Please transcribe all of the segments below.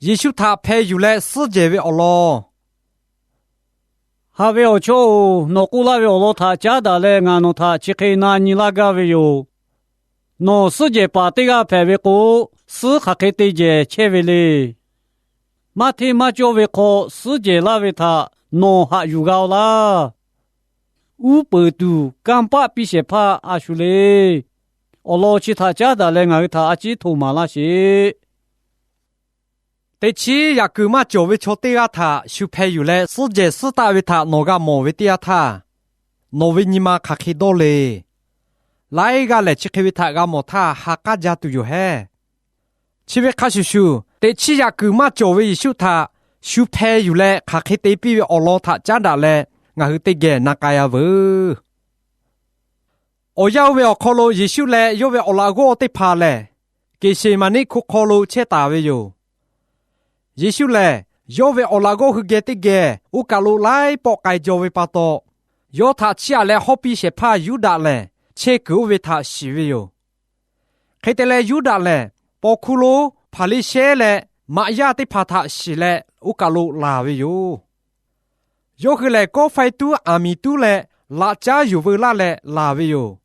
Yeˍsuˆ htaꞈ hpeh yuˬ leh suhˉ jehˬ ve awˬ lawn. Haꞈ ve awˬ chawˇ-oˬ, nawˬ k'oˆ laˇ ve awˬ lawn htaꞈ caˉ daꞈ leh ngaˬ nawˬ htaꞈ chi hk'e na nyi laˇ gaˇ ve yoˬ. Nawˬ suhˉ jehˬ paˍ teˇ g'aˇ hpehꞈ ve k'o, suhˉ hk'aˬ hk'e te jehˬ chehˇ ve le. Maˇ hteˇ maˇ cawˇ ve hk'aw suhˉ jehˬ laˇ ve htaꞈ nawˬ haꞈ yuˬ g'a-oˬ laˇ. Uˉ peunˍ tuˬ kanˇ paˆ piˇ shehˍ hpaˇ a shu le. Awˬ lawn chi htaꞈ caˉ daꞈ leh ngaˬ hui htaꞈ a ciˉ htoꞈ maˍ laˇ sheˍ. Teˇ chiˉ yaꞈ kuiˬ maˇ cawˬ ve chaw teˇ g'aˇ htaꞈ shu hpeh yuˬ leh suhˉ jehˬ suhˉ taˆ ve htaꞈ nawˬ g'a mawˬ ve teˇ yanˇ htaˇ, nawˬ ve nyi ma hk'aˬ hk'e dawˇ le. Laiˉ g'aˇ lehˬ, chi hk'e ve htaꞈ g'a mawˬ htaˇ ha k'aˉ jaˇ tuˬ yoˬ hehˉ. Chi ve hk'a shuˍ shuˍ, teˇ chiˉ yaꞈ kuiˬ maˇ cawˬ ve Yeˍsuˆ htaꞈ shu hpeh yuˬ leh hk'aˬ hk'e te piˇ ve awˬ lawn htaꞈ caˉ daꞈ leh ngaˬ hui teˇ geh na k'ai-a veuˬ. Awˬ yanˇ oˇ ve awˬ hk'aw lo Yeˍsuˆ leh yawˇ ve awˬ laꞈ g'awˇ teˇ hpaˍ lehˬ, Geˍseˍmaˍniˆ hko hk'aw lo chehˇ taˍ ve yoˬ. Yeˍsuˆ lehˬ, yawˇ ve awˬ laꞈ g'awˇ hui geh teˇ geh oˇ kaˬ lo laiˉ pawˆ k'ai jaw ve pa taw, yawˇ htaꞈ chiˇ aꞈ leh hawˉ piˇ shehˍ hpaˇ Yuˇdaꞈ lehˬ, chehˇ kuiˬ oˇ ve htaꞈ shiˍ ve yoˬ. Hk'e te leh, Yuˇdaꞈ lehˬ paw hkuˇ lonˉ Hpaˍriˍsehˇ leh maꞈ yaˇ teˇ hpaˍ htaꞈ shiˍ leh oˇ kaˬ lo laˬ ve yoˬ. Yawˇ hui lehˬ, kawˆ faiˇ tuˉ aˬ miˍ tuˉ leh laꞈ caˉ yuˬ veu laˇ leh laˬ ve yoˬ.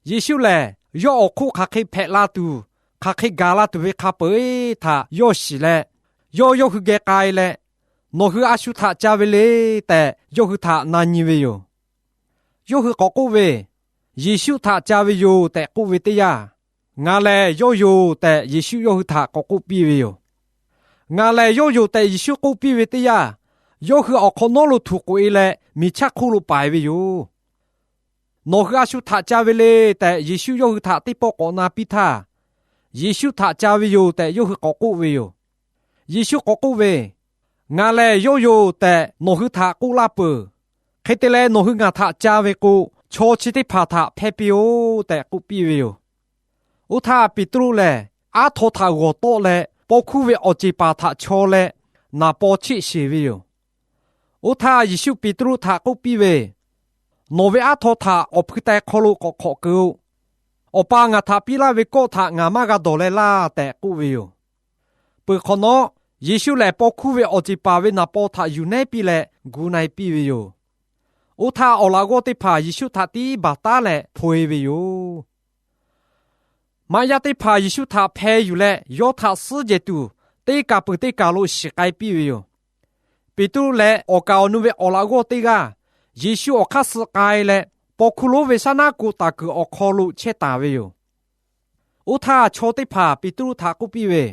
Yeˍsuˆ lehˬ, yawˇ awˬ hk'oˆ hk'aˬ hk'e hpehꞈ la tuˬ, hk'aˬ hk'e gaˬ la tuˬ ve hk'a peu-eˬ htaꞈ yawˇ shiˍ leh, yawˇ yawˇ hui geh k'ai leh, Nawˬ hui a shu htaꞈ ca ve le tehꞈ, yawˇ hui htaꞈ na nyi ve yoˬ. Yawˇ hui k'awꞈ k'oˆ ve, Yeˍsuˆ htaꞈ ca ve yoˬ tehꞈ k'oˆ ve teˇ yanˇ, Ngaˬ lehˬ yawˇ yoˬ tehꞈ, Yeˍsuˆ yawˇ hui htaꞈ k'awꞈ k'oˆ piˇ ve yoˬ. Ngaˬ lehˬ yawˇ yoˬ tehꞈ Yeˍsuˆ k'oˆ piˇ ve teˇ yanˇ, yawˇ hui awˬ hk'awꞈ nawˉ lo htuꞈ k'oꞈ-e leh, miˬ chaˇ hk'oˆ lo paiˍ ve yoˬ. Nawˬ hui a shu htaꞈ ca ve le tehꞈ, Yeˍsuˆ yawˇ hui htaꞈ teˇ pawˆ k'awꞈ na piˇ htaˇ, Yeˍsuˆ htaꞈ ca ve yoˬ tehꞈ, yawˇ hui k'awꞈ k'oˆ ve yoˬ. Yeˍsuˆ k'awꞈ k'oˆ ve, Ngaˬ lehˬ yawˇ yoˬ tehꞈ nawˬ hui htaꞈ k'oˆ laˇ peuˬ. Hk'e te leh, nawˬ hui ngaˬ htaꞈ ca ve k'o, chaw chi teˇ hpaˍ htaꞈ hpehˇ piˇ-oˆ tehꞈ k'oˆ piˇ ve yoˬ. Oˇ htaˇ, Peˍtruˆ lehˬ aˉ htaw htaꞈ g'awˬ tawˆ leh, paw hkuˇ ve awˬ ceˬ paˍ htaꞈ chaw leh, naˍ paw cheˆ sheˬ ve yoˬ. Oˇ htaˇ, Yeˍsuˆ Peˍtruˆ htaꞈ k'oˆ piˇ ve, Nawˬ ve aˉ htaw htaꞈ awˬ hpui teh hk'aw lo k'awꞈ hk'awꞈ keu-o. Awˬ pa ngaˬ htaꞈ piˇ laˇ ve kawˆ htaꞈ ngaˬ maˇ g'a dawˬ leh laˇ tehꞈ k'oˆ ve yoˬ. Peuˬ hk'awꞈ nawˉ, Yeˍsuˆ lehˬ paw hkuˇ ve awˬ ceˬ paˍ ve naˍ paw htaꞈ yuˬ nehˉ piˇ leh gu na-e piˇ ve yoˬ. Oˇ htaˇ, awˬ laꞈ g'awˇ teˇ hpaˍ Yeˍsuˆ htaꞈ tiˉ baˬ taˉ leh hpaw-e ve yoˬ. Maꞈ yaˇ teˇ hpaˍ Yeˍsuˆ htaꞈ hpeh yuˬ leh yawˇ htaꞈ suhˉ jehˬ tuˬ, teˇ kaˬ peuˬ teˇ kaˬ lo shiˍ k'ai piˇ ve yoˬ. Peˍtruˆ leh awˬ kaˍ awˬ nu ve awˬ laꞈ g'awˇ teˇ g'aˇ Yeˍsuˆ awˬ hk'aˇ suh k'ai leh, paw hkuˇ lonˉ ve shaˉ naˉ ko taˍ kuiˬ awˬ hk'aw lo chehˇ taˍ ve yoˬ. Oˇ htaˇ, chaw teˇ hpaˍ Peˍtruˆ htaꞈ k'oˆ piˇ ve,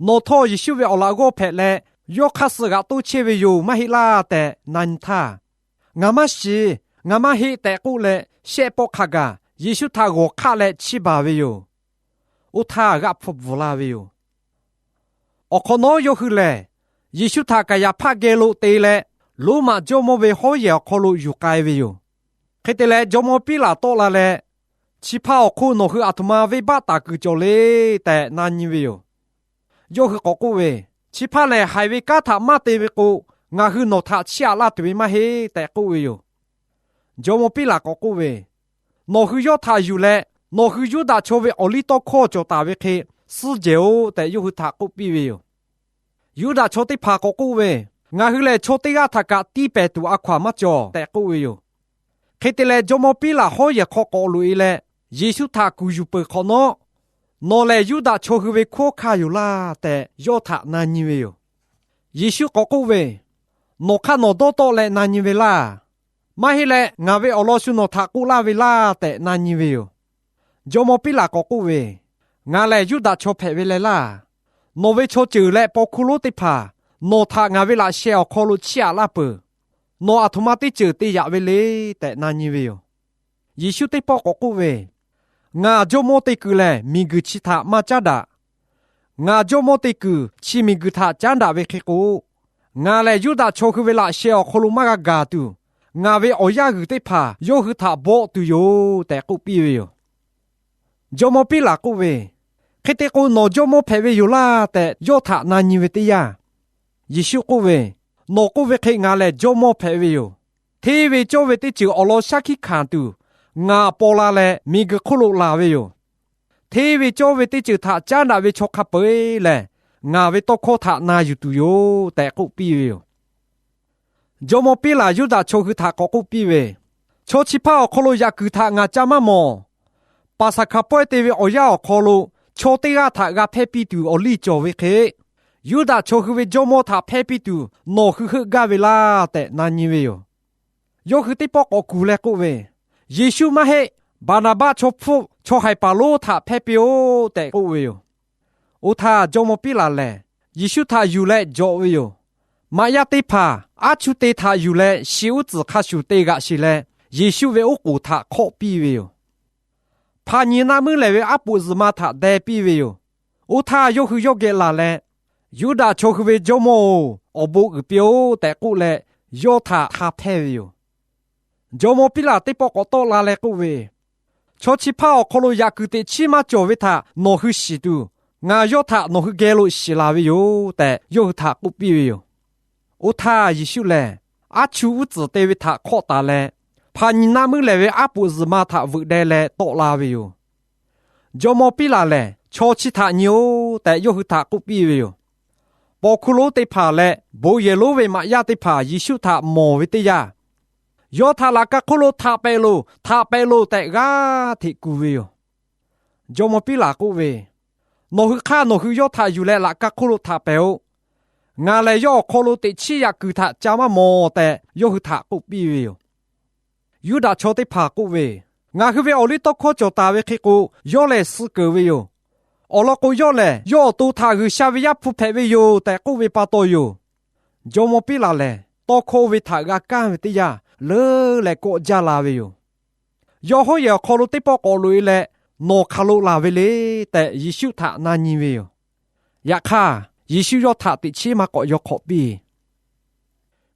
Nawˬ htawˇ Yeˍsuˆ ve awˬ laꞈ g'awˇ hpehꞈ leh, yawˇ hk'aˇ suh g'aꞈ toˇ chehˇ ve yoˬ, maˇ heˆ laˇ tehꞈ na nyi htaˇ, Ngaˬ maˇ shiˍ, ngaˬ maˇ heˆ tehꞈ k'oˆ leh, shehˆ pawˆ hk'a gaˬ Yeˍsuˆ htaꞈ g'awˬ hk'aˆ leh chiˇ baˬ ve yoˬ. Oˇ htaˇ, g'aˆ hpfuhˇ bvuhˬ la ve yoˬ. Awˬ hk'awꞈ nawˉ yawˇ hui lehˬ, Yeˍsuˆ htaꞈ Kaˍyaˍhpaˆ geh lo te leh, Roˉmaꞈ jawˇmawˇ ve hawˉ yehˬ awˬ hk'aw lo yuˬ k'ai ve yoˬ. Hk'e te leh, jawˇmawˇ Piˉlaꞈ tawˆ la leh, Chi hpaˇ awˬ hk'oˆ nawˬ hui aˬ htoꞈ ma venˇbaˆ taˍ kuiˬ cawˬ le tehꞈ na nyi ve yoˬ. Yawˇ hui k'awꞈ k'oˆ ve, Chi hpaˇ lehˬ, haiˬ ve kanˉ htaꞈ maˇ te ve k'o, ngaˬ hui nawˬ htaꞈ chiˇ aꞈ laˇ tuˬ ve maˇ heˆ tehꞈ k'oˆ ve yoˬ. Jawˇmawˇ Piˉlaꞈ k'awꞈ k'oˆ ve, Nawˬ hui yawˇ htaꞈ yuˬ leh, nawˬ hui Yuˇdaꞈ chaw ve awˬliˇtawˇhkawˇ cawˬ taˍ ve hk'e suhˉ jehˬ-oꞈ tehꞈ, yawˇ hui htaꞈ k'oˆ piˇ ve yoˬ. Yuˇdaꞈ chaw teˇ hpaˍ k'awꞈ k'oˆ ve, Ngaˬ hui lehˬ chaw teˇ g'aˇ htaꞈ kaꞈ tiˇ pehˍ tuˬ a hkaw-anˬ maˇ cawˬ tehꞈ k'oˆ ve yoˬ. Hk'e te leh, jawˇmawˇ Piˉlaꞈ hawˉ yehˬ hk'aw k'awꞈ loꞈ-e leh, Yeˍsuˆ htaꞈ kuˬ yuˬ peuˬ hk'awꞈ nawˉ, Nawˬ lehˬ Yuˇdaꞈ chaw hui ve hkunˉ hawˉ hkanˇ yoˬ laˇ tehꞈ, yawˇ htaꞈ na nyi ve yoˬ. Yeˍsuˆ k'awꞈ k'oˆ ve, Nawˬ hk'aˇ nawˬ dawˇ tawˆ leh na nyi ve laˇ. Maˇ heˆ leh, ngaˬ ve awˬ lawn shu nawˬ htaꞈ k'oˆ laˇ ve laˇ tehꞈ na nyi ve yoˬ. Jawˇmawˇ Piˉlaꞈ k'awꞈ k'oˆ ve, Ngaˬ lehˬ Yuˇdaꞈ chaw hpehꞈ ve leh laˇ. Nawˬ ve chaw ceuˬ leh paw hkuˇ lonˉ teˇ hpaˍ nawˬ htaꞈ ngaˬ ve laꞈ sheh awˬ hk'aw lo chiˇ aꞈ laˇ peuˬ. Nawˬ aˬ htoꞈ ma teˇ ceuˬ te yaꞈ ve le tehꞈ na nyi ve yoˬ. Yeˍsuˆ teˇ pawˆ k'awꞈ k'oˆ ve, Ngaˬ jawˇmawˇ te kuiˬ lehˬ, miˬguiˬ chi htaꞈ maˇ caˉ daꞈ. Ngaˬ jawˇmawˇ te kuiˬ chi miˬguiˬ htaꞈ caˉ daꞈ ve hk'e k'o, ngaˬ lehˬ Yuˇdaꞈ chaw hui ve laꞈ sheh awˬ hk'aw lo maˇ g'a gaˬ tuˬ, ngaˬ ve awˬ yaˇ g'uiˬ teˇ hpaˍ yawˇ hui htaꞈ bawˆ tuˬ yoˬ tehꞈ k'oˆ piˇ ve yoˬ. Jawˇmawˇ Piˉlaꞈ k'oˆ ve, Hk'e te k'o, nawˬ jawˇmawˇ hpehꞈ ve yoˬ laˇ tehꞈ, yawˇ htaꞈ na nyi ve teˇ yanˇ, Yeˍsuˆ k'oˆ ve, Nawˬ k'oˆ ve hk'e ngaˬ lehˬ jawˇmawˇ hpehꞈ ve yoˬ. Hteˇ ve cawˇ ve teˇ ceuˬ awˬ lawn shaˉ hkiˆ hkanˍ tuˬ, ngaˬ paw la leh miˬguiˬ hk'oˆ lo laˬ ve yoˬ. Hteˇ ve cawˇ ve teˇ ceuˬ htaꞈ caˉ daꞈ ve chaw hk'a peu-eˬ lehˬ, ngaˬ ve tawˇ hkawˇ htaꞈ na yuˬ tuˬ yoˬ tehꞈ k'oˆ piˇ ve yoˬ. Jawˇmawˇ Piˉlaꞈ Yuˇdaꞈ chaw hui htaꞈ k'awꞈ k'oˆ piˇ ve, Chaw chi hpaˇ awˬ hk'aw lo yaꞈ kuiˬ htaꞈ ngaˬ ca maˇ mawˬ. Paˍsaˍhkaˍ pawehˇ te ve awˬ yanˇ awˬ hk'aw lo chaw teˇ g'aˇ htaꞈ g'a hpehˇ piˇ tuˬ awˬ liˇ cawˬ ve hk'e, Yuˇdaꞈ chaw hui ve jawˇmawˇ htaꞈ hpehˇ piˇ tuˬ nawˬ hui heuˆ gaˇ ve laˇ tehꞈ na nyi ve yoˬ. Yawˇ hui teˇ pawˆ k'awꞈ kuˬ leh k'oˆ ve, Yeˍsuˆ maˇ heˆ, Baˍnaˍbaˆ chaw hpfuhˆ chaw haiˬ paˍ lonˉ htaꞈ hpehˇ piˇ-oˆ tehꞈ k'oˆ ve yoˬ. Oˇ htaˇ jawˇmawˇ Piˉlaꞈ lehˬ, Yeˍsuˆ htaꞈ yuˬ leh jawꞈ ve yoˬ. Maꞈ yaˇ teˇ hpaˍ aˉ chuˇ te htaꞈ yuˬ leh shi uˉ tcuhˍ hk'a shuˍ te g'aꞈ sheˍ leh, Yeˍsuˆ ve oˉ k'oˍ htaꞈ hk'awˆ piˇ ve yoˬ. Hpaˍ nyi naˆ meuˉ lehˬ ve aˉ poꞈ zuhˬ ma htaꞈ deh piˇ ve yoˬ. Oˇ htaˇ yawˇ hui yawˇ geh laˬ leh, Yuˇdaꞈ chaw hui ve jawˇmawˇ-oˬ, awˬ bon uiˍ piˇ-oˆ tehꞈ k'oˆ leh, yawˇ htaꞈ hk'a hpehˇ ve yoˬ. Jawˇmawˇ Piˉlaꞈ teˇ pawˆ k'awꞈ tawˆ la leh k'oˆ ve, Chaw chi hpaˇ awˬ hk'aw lo yaꞈ kuiˬ teꞈ chiˉ maˇ cawˬ ve htaꞈ nawˬ hui shiˍ tuˬ, ngaˬ yawˇ htaꞈ nawˬ hui geh lo shiˍ laˬ ve yoˬ tehꞈ, yawˇ hui htaꞈ k'oˆ piˇ ve yoˬ. Oˇ htaˇ Yeˍsuˆ lehˬ, aˉ chuˇ uˉ tcuhˍ te ve htaꞈ hk'awˆ taˍ leh, hpaˍ nyi naˆ meuˉ lehˬ ve aˉ poꞈ zuhˬ ma htaꞈ veuꞈ deh leh tawˆ la ve yoˬ. Jawˇmawˇ Piˉlaꞈ lehˬ, Chaw chi htaꞈ nyi-oˆ tehꞈ yawˇ hui htaꞈ k'oˆ piˇ ve yoˬ. Paw hkuˇ lonˉ teˇ hpaˍ leh bon yehˬ lonˉ ve maꞈ yaˇ teˇ hpaˍ Yeˍsuˆ htaꞈ mawˬ ve teˇ yanˇ, Yawˇ htaꞈ laꞈ ka hk'oˆ lo htaꞈ pehˍ loˬ, htaꞈ pehˍ loˬ tehꞈ g'aˇ hteꞈ kuˬ ve yoˬ. Jawˇmawˇ Piˉlaꞈ k'oˆ ve, Nawˬ hui hk'aˇ nawˬ hui yawˇ htaꞈ yuˬ leh laꞈ ka hk'oˆ lo htaꞈ pehˍ-oˆ. Ngaˬ lehˬ yawˇ awˬ hk'aw lo teꞈ chiˉ yaꞈ kuiˬ htaꞈ ca maˇ mawˬ tehꞈ, yawˇ hui htaꞈ k'oˆ piˇ ve yoˬ. Yuˇdaꞈ chaw teˇ hpaˍ k'oˆ ve, Ngaˬ hui ve awˬliˇ tawˇ hkawˇ cawˬ taˍ ve hk'e k'o, yawˇ lehˬ suh keunˍ ve yoˬ. Awˬ lawn k'o, yawˇ lehˬ yawˇ awˬ to htaꞈ G'uiˬsha ve Yaˇ hpu hpehꞈ ve yoˬ tehꞈ k'oˆ ve pa taw yoˬ. Jawˇmawˇ Piˉlaꞈ lehˬ, tawˇ hkawˇ oˇ ve htaꞈ g'a kaˇ ve teˇ yanˇ, leuˉ leh kawˆ jaˇ la ve yoˬ. Yawˇ hawˉ yehˬ awˬ hk'aw lo teˇ pawˆ k'awꞈ loꞈ-e leh, Nawˬ hk'aˬ lo laˬ ve le tehꞈ, Yeˍsuˆ htaꞈ na nyi ve yoˬ. Yaꞈ hk'aˇ, Yeˍsuˆ yawˇ htaꞈ teꞈ chiˉ maˇ k'awꞈ yaw hk'awꞈ piˇ.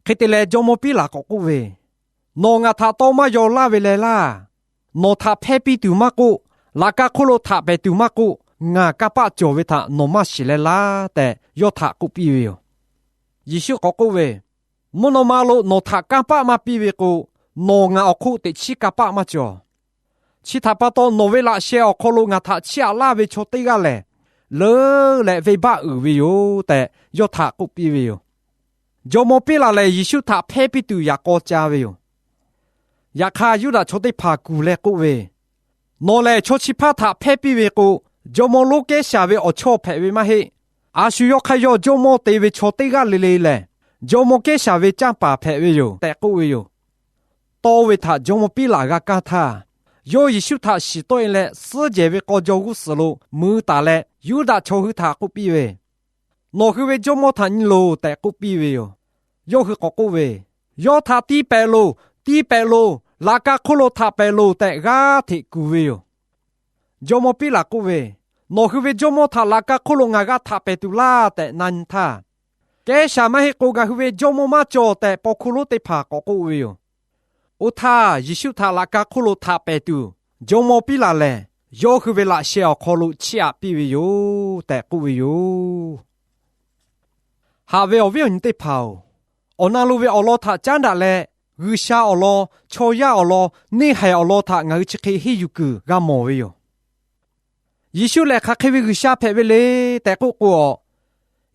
Hk'e te leh, jawˇmawˇ Piˉlaꞈ k'awꞈ k'oˆ ve, Nawˬ ngaˬ htaꞈ tawˇ maˇ yaw laˇ ve leh laˇ. Nawˬ htaꞈ hpehˇ piˇ tuˬ maˇ k'oˆ, laꞈ ka hk'oˆ lo htaꞈ pehˍ tuˬ maˇ k'oˆ, ngaˬ kanˇ paˆ cawˬ ve htaꞈ nawˬ maˇ shiˍ leh laˇ tehꞈ, yawˇ htaꞈ k'oˆ piˇ ve yoˬ. Yeˍsuˆ k'awꞈ k'oˆ ve, Mvuhˇ naw ma lo nawˬ htaꞈ kanˇ paˆ maˇ piˇ ve k'o, nawˬ ngaˬ awˬ hk'oˆ teꞈ chiˉ kanˇ paˆ maˇ cawˬ. Chi htaꞈ pa taw, nawˬ ve laꞈ sheh awˬ hk'aw lo ngaˬ htaꞈ chiˇ aꞈ laˇ ve chaw teˇ g'aˇ lehˬ, leuˉ leh venˇbaˆ uiˍ ve yoˬ tehꞈ, yawˇ htaꞈ k'oˆ piˇ ve yoˬ. Jawˇmawˇ Piˉlaꞈ lehˬ, Yeˍsuˆ htaꞈ hpehˇ piˇ tuˬ yaꞈ k'aw ca ve yoˬ. Yaꞈ hk'aˇ, Yuˇdaꞈ chaw teˇ hpaˍ kuˬ leh k'oˆ ve, Nawˬ lehˬ chaw chi hpaˇ htaꞈ hpehˇ piˇ ve k'o, jawˇmawˇ lonˉ Kehˉsaˍ ve awˬ chawˇ hpehꞈ ve maˇ heˆ. A shu yawˇ hk'aˇ yawˇ jawˇmawˇ te ve chaw teˇ g'aˇ le le lehˬ, jawˇmawˇ Kehˉsaˍ ve canˇ paˍ hpehꞈ ve yoˬ tehꞈ k'oˆ ve yoˬ. Tawˇ ve htaꞈ jawˇmawˇ Piˉlaꞈ g'a kaˇ htaˇ, yawˇ Yeˍsuˆ htaꞈ shiˍ tawˆ-e leh, suhˉ jehˬ ve k'aw jaw g'uˇ suhˍ lo mui taˍ leh, Yuˇdaꞈ chaw hui htaꞈ k'oˆ piˇ ve, Nawˬ hui ve jawˇmawˇ htaꞈ nyi loˬ tehꞈ k'oˆ piˇ ve yoˬ. Yawˇ hui k'awꞈ k'oˆ ve, Yawˇ htaꞈ tiˇ pehˍ loˬ, tiˇ pehˍ loˬ, laꞈ ka hk'oˆ lo htaꞈ pehˍ loˬ tehꞈ g'aˇ hteꞈ kuˬ ve yoˬ. Jawˇmawˇ Piˉlaꞈ k'oˆ ve, Nawˬ hui ve jawˇmawˇ htaꞈ laꞈ ka hk'oˆ lo ngaˬ g'a htaꞈ pehˍ tuˬ laˇ tehꞈ na nyi htaˇ, Kehˉsaˍ maˇ heˆ k'o, ngaˬ hui ve jawˇmawˇ maˇ cawˬ tehꞈ, paw hkuˇ lonˉ teˇ hpaˍ k'awꞈ k'oˆ ve yoˬ. Oˇ htaˇ, Yeˍsuˆ htaꞈ laꞈ ka hk'oˆ lo htaꞈ pehˍ tuˬ, jawˇmawˇ Piˉlaꞈ lehˬ, yawˇ hui ve laꞈ sheh awˬ hk'aw lo chiˇ aꞈ piˇ ve yoˬ tehꞈ k'oˆ ve yoˬ. Haꞈ ve awˬ viˉ awˬ nyi teˇ hpaˍ-oˬ, awˬ na lo ve awˬ lawn htaꞈ caˉ daꞈ leh, G'uiˬsha awˬ lawn, chaw yaˇ awˬ lawn, neˇ haiˬ awˬ lawn htaꞈ ngaˬ hui chi hk'e henˇ yuˬ kuiˬ g'a mawˬ ve yoˬ. Yeˍsuˆ lehˬ hk'aˬ hk'e ve G'uiˬsha hpehꞈ ve le tehꞈ k'oˆ k'o,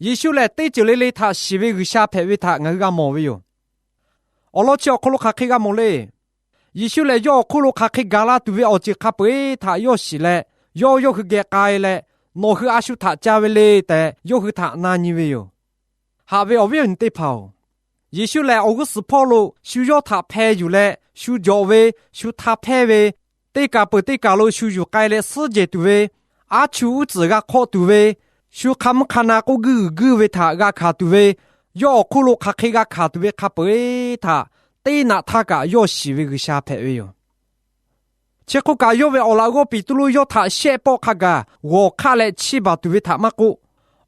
Yeˍsuˆ lehˬ teˇ ceuˬ le le htaꞈ shiˍ ve G'uiˬsha hpehꞈ ve htaꞈ ngaˬ hui g'a mawˬ ve yoˬ. Awˬ lawn chi awˬ hk'aw lo hk'aˬ hk'e g'a mawˬ le. Yeˍsuˆ lehˬ, yawˇ awˬ hk'oˆ lo hk'aˬ hk'e gaˬ la tuˬ ve awˬ ceuˬ hk'a peu-eˬ htaꞈ yawˇ shiˍ leh, yawˇ yawˇ hui geh k'ai leh, Nawˬ hui a shu htaꞈ ca ve le tehꞈ, yawˇ hui htaꞈ na nyi ve yoˬ. Haꞈ ve awˬ viˉ awˬ nyi teˇ hpaˍ-oˬ, Yeˍsuˆ lehˬ, awˬ g'uˇ suhˍ hpawˇ lo shu yawˇ htaꞈ hpeh yuˬ leh, shu jawꞈ ve, shu hta hpehˇ ve, teˇ kaˬ peuˬ teˇ kaˬ lo shu yuˬ k'ai leh suhˉ jehˬ tuˬ ve, aˉ chuˇ uˉ tcuhˍ g'a hk'awˆ tuˬ ve, shu hk'a mvuhˇ hk'a na k'oˆ guiˇ g'uiˬ guiˇ ve htaꞈ g'a hkanˍ tuˬ ve, yawˇ awˬ hk'oˆ lo hk'aˬ hk'e g'a hkanˍ tuˬ ve hk'a peu-eˬ htaꞈ teˇ naꞈ htaˇ kaꞈ yawˇ shiˍ ve G'uiˬsha hpehꞈ ve yoˬ. Chi hk'oˆ kaꞈ, yawˇ ve awˬ laꞈ g'awˇ Peˍtruˆ yawˇ htaꞈ shehˆ pawˆ hk'a gaˬ g'awˬ hk'aˆ leh chiˇ baˬ tuˬ ve htaꞈ maˇ k'oˆ,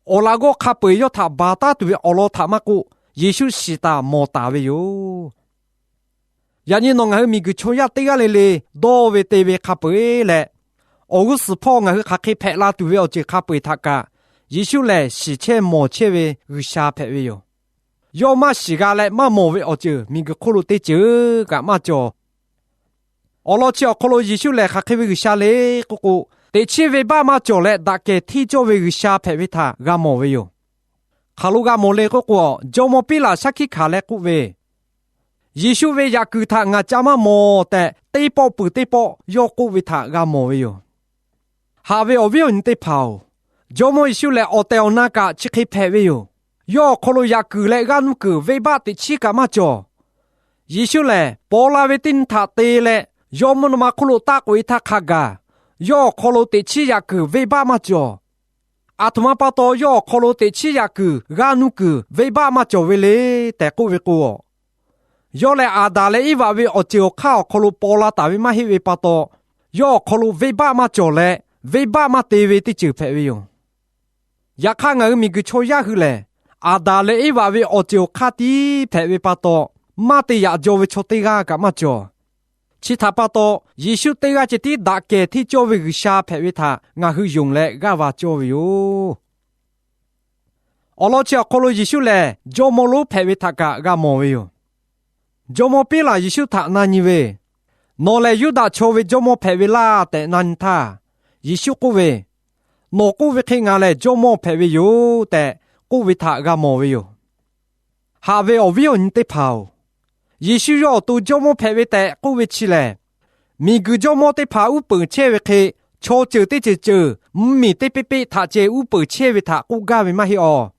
awˬ laꞈ g'awˇ hk'a peu-eˬ yawˇ htaꞈ baˬ taˉ tuˬ ve awˬ lawn htaꞈ maˇ k'oˆ, Yeˍsuˆ shiˍ taˍ mawˬ taˍ ve yoˬ. Yaꞈ nyi nawˬ ngaˬ hui miˬguiˬ chaw yaˇ teˇ g'aˇ le le dawˇ ve te ve hk'a peu-eˬ leh, awˬ g'uˇ suhˍ hpawˇ ngaˬ hui hk'aˬ hk'e hpehꞈ la tuˬ ve awˬ ceuˬ hk'a peu-eˬ htaꞈ kaꞈ, Yeˍsuˆ lehˬ shiˍ chehˇ mawˬ chehˇ ve G'uiˬsha hpehꞈ ve yoˬ. Yawˇ maˇ shiˍ g'a leh maˇ mawˬ ve awˬ ceuˬ miˬguiˬ hk'oˆ lo teˇ ceuˬ kaꞈ maˇ cawˬ. Awˬ lawn chi awˬ hk'aw lo Yeˍsuˆ lehˬ hk'aˬ hk'e ve G'uiˬsha le k'oˆ k'o, teꞈ chiˉ venˇbaˆ maˇ cawˬ leh daꞈ kehˬ hteˇ cawˇ ve G'uiˬsha hpehꞈ ve htaꞈ g'a mawˬ ve yoˬ. Hk'aˬ lo g'a mawˬ le k'oˆ k'o, jawˇmawˇ Piˉlaꞈ shaˉ hkiˆ hkanˍ leh k'oˆ ve, Yeˍsuˆ ve yaꞈ kuiˬ htaꞈ ngaˬ ca maˇ mawˬ tehꞈ, teˇ pawˆ peuˬ teˇ pawˆ yawˇ k'oˆ ve htaꞈ g'a mawˬ ve yoˬ. Haꞈ ve awˬ viˉ awˬ nyi teˇ hpaˍ-oˬ, Jawˇmawˇ Yeˍsuˆ lehˬ, awˬ tehˬ awˬ na kaꞈ chi hk'e hpehꞈ ve yoˬ. Yawˇ awˬ hk'aw lo yaꞈ kuiˬ leh g'aˇ nuˇ kuiˬ venˇbaˆ teꞈ chiˉ kaꞈ maˇ cawˬ. Yeˍsuˆ lehˬ, paw la ve teˇ nyi htaꞈ te leh, yawˇ mvuhˇ naw ma hk'oˆ lo taˆ k'oꞈ e htaˇ hk'a gaˬ, yawˇ awˬ hk'aw lo teꞈ chiˉ yaꞈ kuiˬ venˇbaˆ maˇ cawˬ. Aˬ htoꞈ ma pa taw yawˇ awˬ hk'aw lo teꞈ chiˉ yaꞈ kuiˬ g'aˇ nuˇ kuiˬ venˇbaˆ maˇ cawˬ ve le tehꞈ k'oˆ ve k'o, yawˇ lehˬ Aˍdanˍ leh Eˇvaꞈ ve awˬ ceuˬ awˬ hk'aˇ awˬ hk'aw lo paw la taˍ ve maˇ heˆ ve pa taw, yawˇ awˬ hk'aw lo venˇbaˆ maˇ cawˬ leh, venˇbaˆ maˇ te ve teˇ ceuˬ hpehꞈ ve yoˬ. Yaꞈ hk'aˇ, ngaˬ hui miˬguiˬ chaw yaˇ hui lehˬ, Aˍdanˍ leh Eˇvaꞈ ve awˬ ceuˬ awˬ hk'aˇ tiˉ hpehꞈ ve pa taw, maˇ te yaꞈ jaw ve chaw teˇ g'aˇ kaꞈ maˇ cawˬ. Chi htaꞈ pa taw, Yeˍsuˆ teˇ g'aˇ ceh tiˉ daꞈ kehˬ hteˇ cawˇ ve G'uiˬsha hpehꞈ ve htaꞈ ngaˬ hui yonˍ leh g'aˇ va cawˇ ve yoˬ. Awˬ lawn chi awˬ hk'aw lo Yeˍsuˆ lehˬ, jawˇmawˇ lonˉ hpehꞈ ve htaꞈ kaꞈ g'a mawˬ ve yoˬ. Jawˇmawˇ Piˉlaꞈ Yeˍsuˆ htaꞈ na nyi ve, Nawˬ lehˬ Yuˇdaꞈ chaw ve jawˇmawˇ hpehꞈ ve laˇ tehꞈ na nyi htaˇ, Yeˍsuˆ k'oˆ ve, Nawˬ k'oˆ ve hk'e ngaˬ lehˬ jawˇmawˇ hpehꞈ ve yoˬ tehꞈ k'oˆ ve htaꞈ g'a mawˬ ve yoˬ. Haꞈ ve awˬ viˉ awˬ nyi teˇ hpaˍ-oˬ, Yeˍsuˆ yawˇ awˬ to jawˇmawˇ hpehꞈ ve tehꞈ k'oˆ ve chi lehˬ, miˬguiˬ jawˇmawˇ teˇ hpaˍ uˉ peunˍ chehˇ ve hk'e, chaw ceuˬ teˇ ceuˬ ceuˬ mvuhˇmiˬ teˇ peˆ peˆ htaꞈ ceh uˉ peunˍ chehˇ ve htaꞈ k'oˆ gaˇ ve maˇ heˆ awˬ.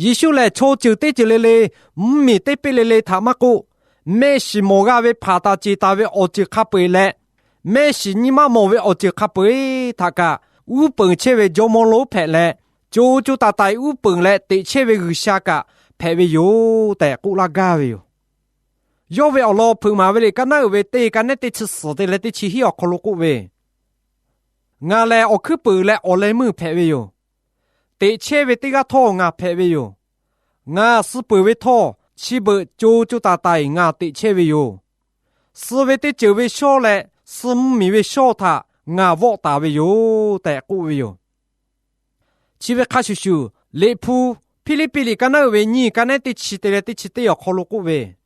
Yeˍsuˆ lehˬ, chaw ceuˬ teˇ ceuˬ le le, mvuhˇmiˬ teˇ peˆ le le htaꞈ maˇ k'oˆ, mehˆ shiˍ mawˬ g'a ve hpaˍ taˍ ceˬ taˍ ve awˬ ceuˬ hk'a peu-eˬ leh, mehˆ shiˍ nyi maˇ mawˬ ve awˬ ceuˬ hk'a peu-eˬ htaꞈ kaꞈ uˉ peunˍ chehˇ ve jawˇmawˇ lonˉ hpehꞈ leh, co co taiˍ taiˍ uˉ peunˍ leh teꞈ chehˇ ve G'uiˬsha kaꞈ hpehꞈ ve yoˬ tehꞈ k'oˆ laˇ gaˇ ve yoˬ. Yawˇ ve awˬ lawn Hpeuꞈ maˍ ve liꞈ ka naˉ uiˍ ve teˇ ka nehˉ teˇ chi suhˍ te leh teˇ chi hiˉ awˬ hk'aw lo k'oˆ ve, Ngaˬ lehˬ awˬ hkuiˉ puiˍ leh awˬ leh meuˇ hpehꞈ ve yoˬ. Teꞈ chehˇ ve teˇ g'aˇ htawˇ ngaˬ hpehꞈ ve yoˬ. Ngaˬ suh peuˬ ve htawˇ, chi beuꞈ co co taiˍ taiˍ ngaˬ teꞈ chehˇ ve yoˬ. Suh ve teˇ ceuˬ ve shawˇ leh suh mvuhˇmiˬ ve shawˇ htaꞈ ngaˬ vawˆ taˍ ve yoˬ tehꞈ k'oˆ ve yoˬ. Chi ve hk'a shuˍ shuˍ, Liꞈ hpu Hpiˇliˇpiˆ liꞈ ka naˉ uiˍ ve nyiˇ ka nehˉ teˇ chi te leh teˇ chi teˇ awˬ hk'aw lo k'oˆ ve,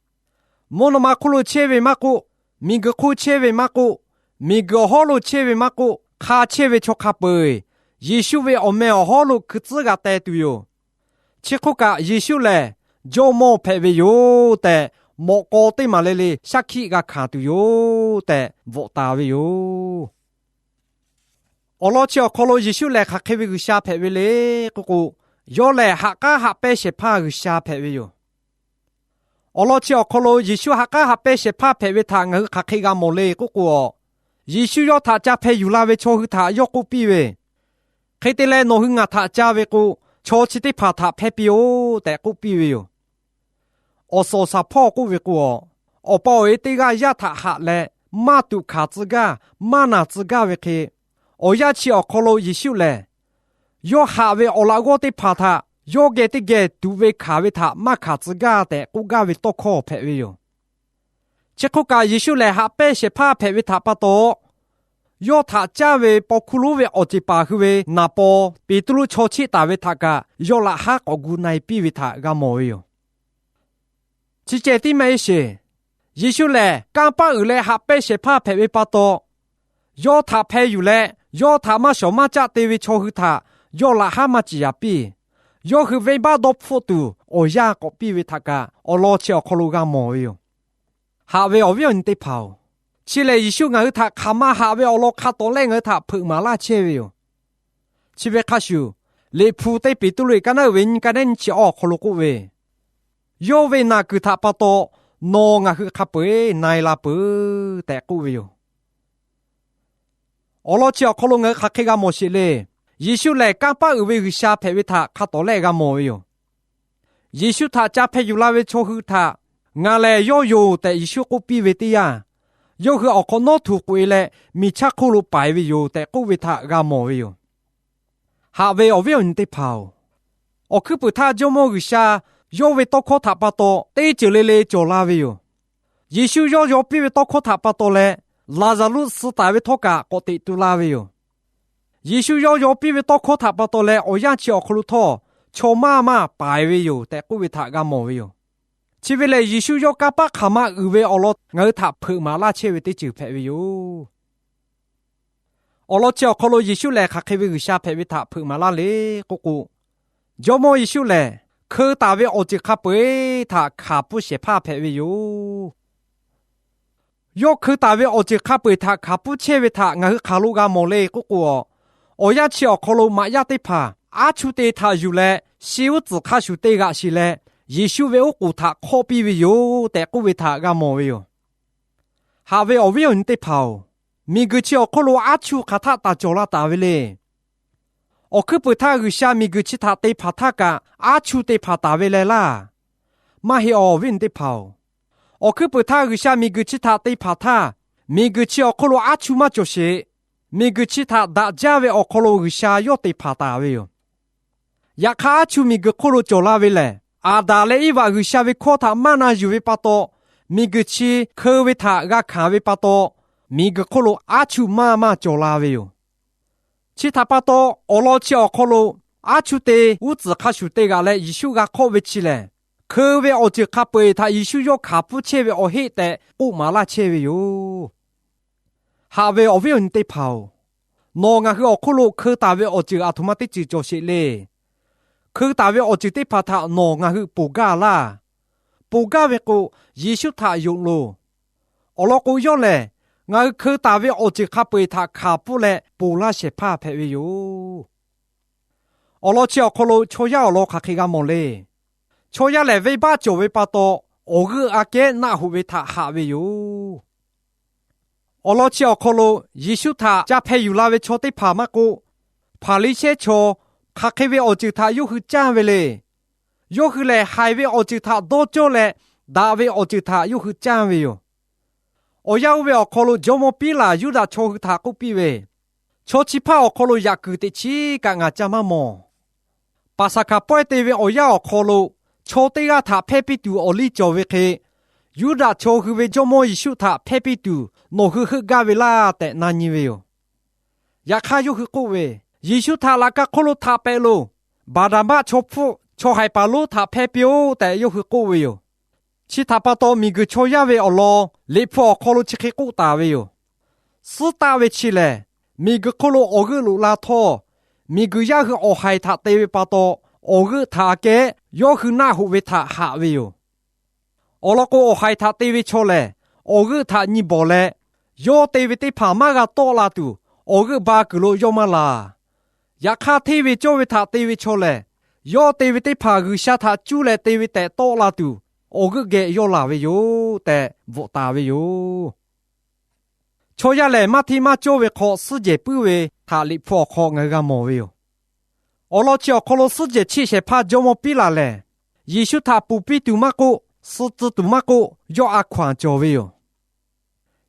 Mvuhˇ naw ma hk'oˆ lo chehˇ ve maˇ k'oˆ, miˬguiˬ hk'oˆ chehˇ ve maˇ k'oˆ, miˬguiˬ awˬ hawˉ lo chehˇ ve maˇ k'oˆ, hk'a chehˇ ve chaw hk'a peu-eˬ Yeˍsuˆ ve awˬ meh awˬ hawˉ lo hkui tcuhˉ g'a teh tuˬ yoˬ. Chi hk'oˆ kaꞈ, Yeˍsuˆ lehˬ jawˇmawˇ hpehꞈ ve yoˬ tehꞈ, mawꞈ k'aw teˇ maˬ le le shaˉ hkiˆ g'a hkanˍ tuˬ yoˬ tehꞈ bvuhꞈ taˍ ve yoˬ. Awˬ lawn chi awˬ hk'aw lo Yeˍsuˆ lehˬ hk'aˬ hk'e ve G'uiˬsha hpehꞈ ve le k'oˆ k'o, yawˇ lehˬ ha k'aˉ haꞈ pehnˇ shehˍ hpaˇ G'uiˬsha hpehꞈ ve yoˬ. Awˬ lawn chi awˬ hk'aw lo Yeˍsuˆ ha k'aˉ haꞈ pehnˇ shehˍ hpaˇ hpehꞈ ve htaꞈ ngaˬ hui hk'aˬ hk'e g'a mawˬ le k'oˆ k'o, Yeˍsuˆ yawˇ htaꞈ ca hpeh yuˬ la ve chaw hui htaꞈ yawˇ k'oˆ piˇ ve, Hk'e te leh, nawˬ hui ngaˬ htaꞈ ca ve k'o, chaw chi teˇ hpaˍ htaꞈ hpehˇ piˇ-oˆ tehꞈ k'oˆ piˇ ve yoˬ. Awˬ suhˍ awˬ shaˍ hpawˇ k'oˆ ve k'o, awˬ pa awˬ e teˇ g'aˇ yaˇ htaꞈ haꞈ leh, maˇ tuꞈ hkanˍ tcuh gaˇ, maˇ naˬ tcuh gaˇ ve hk'e, awˬ yanˇ chi awˬ hk'aw lo Yeˍsuˆ lehˬ, yawˇ haꞈ ve awˬ laꞈ g'awˇ teˇ hpaˍ htaꞈ yawˇ geh teˇ geh tuꞈ ve hkanˍ ve htaꞈ maˇ hkanˍ tcuh gaˇ tehꞈ k'oˆ gaˇ ve tawˇ hkawˇ hpehꞈ ve yoˬ. Chi hk'oˆ kaꞈ, Yeˍsuˆ lehˬ haꞈ pehnˇ shehˍ hpaˇ hpehꞈ ve htaꞈ pa taw, yawˇ htaꞈ caˇ ve paw hkuˇ lonˉ ve awˬ ceˬ paˍ hui ve naˍ paw Peˍtruˆ chaw cheˆ taˍ ve htaꞈ kaꞈ yawˇ laꞈ haˉ k'awꞈ gu na-e piˇ ve htaꞈ g'a mawˬ ve yoˬ. Chi cehˬ tiˉ maˇ heˆ sheˍ. Yeˍsuˆ lehˬ kanˇ paˆ uiˍ leh haꞈ pehnˇ shehˍ hpaˇ hpehꞈ ve pa taw, yawˇ htaꞈ hpeh yuˬ leh yawˇ htaꞈ maˇ shawˍ maˇ caˆ te ve chaw hui htaꞈ yawˇ laꞈ haˉ maˇ ciˍ yaˍ piˇ. Yawˇ hui venˇbaˆ dawˇ hpfuhˆ tuˬ awˬ yanˇ k'awꞈ piˇ ve htaꞈ kaꞈ awˬ lawn chi awˬ hk'aw lo g'a mawˬ ve yoˬ. Haꞈ ve awˬ viˉ awˬ nyi teˇ hpaˍ-oˬ, chi lehˬ Yeˍsuˆ ngaˬ hui htaꞈ hk'aˬ ma haꞈ ve awˬ lawn hk'a tawˍ lehˆ ngaˬ hui htaꞈ hpeuꞈ maˍ laˇ chehˇ ve yoˬ. Chi ve hk'a shuˍ, Liꞈ hpu teˇ Peˍtruˆ liꞈ ka naˉ uiˍ ve nyi ka nehˉ nyi chi awˬ hk'aw lo k'oˆ ve, Yawˇ ve naˬ kuiˬ htaꞈ pa taw nawˬ ngaˬ hui hk'a peu-eˬ na-e la peuˬ tehꞈ k'oˆ ve yoˬ. Awˬ lawn chi awˬ hk'aw lo ngaˬ hui hk'aˬ hk'e g'a mawˬ sheˍ le. Yeˍsuˆ lehˬ kanˇ paˆ uiˍ ve G'uiˬsha hpehꞈ ve htaꞈ hk'a tawˍ lehˆ g'a mawˬ ve yoˬ. Yeˍsuˆ htaꞈ ca hpeh yuˬ la ve chaw hui htaꞈ ngaˬ lehˬ yawˇ yoˬ tehꞈ Yeˍsuˆ k'oˆ piˇ ve teˇ yanˇ, yawˇ hui awˬ hk'awꞈ nawˉ htuꞈ k'oꞈ-e leh miˬ chaˇ hk'oˆ lo paiˍ ve yoˬ tehꞈ k'oˆ ve htaꞈ g'a mawˬ ve yoˬ. Haꞈ ve awˬ viˉ awˬ nyi teˇ hpaˍ-oˬ, awˬ hkuiˉ puiˍ htaˇ Jawˇmawˇ G'uiˬsha yawˇ ve tawˇ hkawˇ htaꞈ pa taw teˇ ceuˬ le le cawˬ la ve yoˬ. Yeˍsuˆ yawˇ yaw piˇ ve tawˇ hkawˇ htaꞈ pa taw leh, Laˍzaˍruˆ suh taˍ ve htawˇ kaꞈ k'awꞈ teꞈ tu la ve yoˬ. Yeˍsuˆ yawˇ yaw piˇ ve tawˇ hkawˇ htaꞈ pa taw leh awˬ yanˇ chi awˬ hk'aw lo htawˇ, chaw maˇ maˇ paiˍ ve yoˬ tehꞈ k'oˆ ve htaꞈ g'a mawˬ ve yoˬ. Chi ve lehˬ, Yeˍsuˆ yawˇ kanˇ paˆ hk'aˬ ma uiˍ ve awˬ lawn ngaˬ hui htaꞈ hpeuꞈ maˍ laˇ chehˇ ve teˇ ceuˬ hpehꞈ ve yoˬ. Awˬ lawn chi awˬ hk'aw lo Yeˍsuˆ lehˬ hk'aˬ hk'e ve G'uiˬsha hpehꞈ ve htaꞈ hpeuꞈ maˍ laˇ le k'oˆ k'o, Jawˇmawˇ Yeˍsuˆ lehˬ hkeu taˍ ve awˬ ceuˬ hk'a peu-eˬ htaꞈ hkanˍ pfuhˇ shehˍ hpaˇ hpehꞈ ve yoˬ. Yawˇ hkeu taˍ ve awˬ ceuˬ hk'a peu-eˬ htaꞈ hkanˍ pfuhˇ chehˇ ve htaꞈ ngaˬ hui hk'aˬ lo g'a mawˬ le k'oˆ k'o, awˬ yanˇ chi awˬ hk'aw lo maꞈ yaˇ teˇ hpaˍ aˉ chuˇ te htaꞈ yuˬ leh, shi uˉ tcuhˍ hk'a shuˍ te g'aꞈ sheˍ leh, Yeˍsuˆ ve oˉ k'oˍ htaꞈ hk'awˆ piˇ ve yoˬ tehꞈ k'oˆ ve htaꞈ g'a mawˬ ve yoˬ. Haꞈ ve awˬ viˉ awˬ nyi teˇ hpaˍ-oˬ, miˬguiˬ chi awˬ hk'oˆ lo aˉ chuˇ hk'aˬ htaˆ taˍ cawˬ la taˍ ve le. Awˬ hkuiˉ puiˍ htaˇ G'uiˬsha miˬguiˬ chi htaꞈ te hpanˍ htaˇ kaꞈ, aˉ chuˇ te hpanˍ taˍ ve leh laˇ. Maˇ heˆ, awˬ viˉ awˬ nyi teˇ hpaˍ-oˬ, awˬ hkuiˉ puiˍ htaˇ G'uiˬsha miˬguiˬ chi htaꞈ te hpanˍ htaˇ, miˬguiˬ chi awˬ hk'oˆ lo aˉ chuˇ maˇ cawˬ sheˍ. Miˬguiˬ chi htaꞈ daꞈ jaˇ ve awˬ hk'aw lo G'uiˬsha yawˇ te hpanˍ taˍ ve yoˬ. Yaꞈ hk'aˇ, aˉ chuˇ miˬguiˬ hk'oˆ lo cawˬ la ve lehˬ, Aˍdanˍ leh Iˉvaꞈ G'uiˬsha ve hkawˇ htaꞈ maˇ na yuˬ ve pa taw, miˬguiˬ chi hkeu ve htaꞈ g'a hkanˍ ve pa taw, miˬguiˬ hk'oˆ lo aˉ chuˇ maˇ maˇ cawˬ la ve yoˬ. Chi htaꞈ pa taw, awˬ lawn chi awˬ hk'aw lo aˉ chuˇ te uˉ tcuhˍ hk'a shuˍ te g'aꞈ leh Yeˍsuˆ g'a hk'awˆ ve chi lehˬ, hkeu ve awˬ ceuˬ hk'a peu-eˬ htaꞈ Yeˍsuˆ yawˇ hkanˍ pfuhˇ chehˇ ve awˬ heˆ tehꞈ k'oˆ maˍ laˇ chehˇ ve yoˬ. Haꞈ ve awˬ viˉ awˬ nyi teˇ hpaˍ-oˬ, nawˬ ngaˬ hui awˬ hk'oˆ lo hkeu taˍ ve awˬ ceuˬ aˬ htoꞈ ma teˇ ceuˬ cawˬ sheˍ le. Hkeu taˍ ve awˬ ceuˬ teˇ hpaˍ htaꞈ nawˬ ngaˬ hui ponˬ gaˇ laˇ. Ponˬ gaˇ ve k'o, Yeˍsuˆ htaꞈ yonˍ loˬ. Awˬ lawn k'o, yawˇ lehˬ ngaˬ hui hkeu taˍ ve awˬ ceuˬ hk'a peu-eˬ htaꞈ hkanˍ pfuhˇ leh ponˬ laˇ shehˍ hpaˇ hpehꞈ ve yoˬ. Awˬ lawn chi awˬ hk'aw lo chaw yaˇ awˬ lawn hk'aˬ hk'e g'a mawˬ le. Chaw yaˇ lehˬ, venˇbaˆ cawˬ ve pa taw, awˬ g'euˆ aꞈ kehˉ naˆ hoꞈ ve htaꞈ haꞈ ve yoˬ. Awˬ lawn chi awˬ hk'aw lo Yeˍsuˆ htaꞈ ca hpeh yuˬ la ve chaw teˇ hpaˍ maˇ k'oˆ, Hpaˍriˍsehˇ chaw, hk'aˬ hk'e ve awˬ ceuˬ htaꞈ yawˇ hui canˇ ve le. Yawˇ hui lehˬ, haiˬ ve awˬ ceuˬ htaꞈ dawˇ cawˇ leh, daꞈ ve awˬ ceuˬ htaꞈ yawˇ hui canˇ ve yoˬ. Awˬ yanˇ oˇ ve awˬ hk'aw lo jawˇmawˇ Piˉlaꞈ Yuˇdaꞈ chaw hui htaꞈ k'oˆ piˇ ve, Chaw chi hpaˇ awˬ hk'aw lo yaꞈ kuiˬ teꞈ chiˉ kaꞈ ngaˬ ca maˇ mawˬ. Paˍsaˍhkaˍ pawehˇ te ve awˬ yanˇ awˬ hk'aw lo, chaw teˇ g'aˇ htaꞈ hpehˇ piˇ tuˬ awˬ liˇ cawˬ ve hk'e, Yuˇdaꞈ chaw hui ve jawˇmawˇ Yeˍsuˆ htaꞈ hpehˇ piˇ tuˬ nawˬ hui heuˆ gaˇ ve laˇ tehꞈ na nyi ve yoˬ. Yaꞈ hk'aˇ, yawˇ hui k'oˆ ve, Yeˍsuˆ htaꞈ laꞈ ka hk'oˆ lo htaꞈ pehꞈ loˬ. Baˍnaˍbaˆ chaw hpfuhˆ chaw haiˬ paˍ lonˉ htaꞈ hpehˇ piˇ-oˆ tehꞈ yawˇ hui k'oˆ ve yoˬ. Chi htaꞈ pa taw, miˬguiˬ chaw yaˇ ve awˬ lawn Liꞈ hpu awˬ hk'aw lo chi hk'e k'oˆ taˍ ve yoˬ. Suhˉ taˆ ve chi lehˬ, miˬguiˬ hk'oˆ lo awˬ g'euˆ loꞈ la htawˇ, miˬguiˬ yaˇ hui awˬ haiˬ htaꞈ te ve pa taw, awˬ g'euˆ htaꞈ aꞈ kehˉ yawˇ hui naˆ hoꞈ ve htaꞈ haꞈ ve yoˬ. Awˬ lawn k'o, awˬ haiˬ htaꞈ te ve chaw lehˬ, awˬ g'euˆ htaꞈ nyi bawˬ leh, yawˇ te ve teˇ hpaˍ maˇ g'a tawˆ la tuˬ, awˬ g'euˆ ba kuiˬ lo yawˇ maˇ laˬ. Yaꞈ hk'aˇ, hteˇ ve cawˇ ve htaꞈ te ve chaw lehˬ, yawˇ te ve teˇ hpaˍ G'uiˬsha htaꞈ cuˇ leh te ve tehꞈ tawˆ la tuˬ, awˬ g'euˆ geh yawˇ laˬ ve yoˬ tehꞈ bvuhꞈ taˍ ve yoˬ. Chaw yaˇ lehˬ, maˇ hteˇ maˇ cawˇ ve hk'aw suhˉ jehˬ puiˉ ve htaꞈ Liꞈ hpu awˬ hk'aw ngaˬ hui g'a mawˬ ve yoˬ. Awˬ lawn chi awˬ hk'aw lo suhˉ jehˬ cheˆ shehˍ hpaˇ jawˇmawˇ Piˉlaꞈ lehˬ, Yeˍsuˆ htaꞈ ponˬ piˇ tuˬ maˇ k'oˆ, suh tcuh tuˬ maˇ k'oˆ, yawˇ a hkaw-anˬ cawˬ ve yoˬ.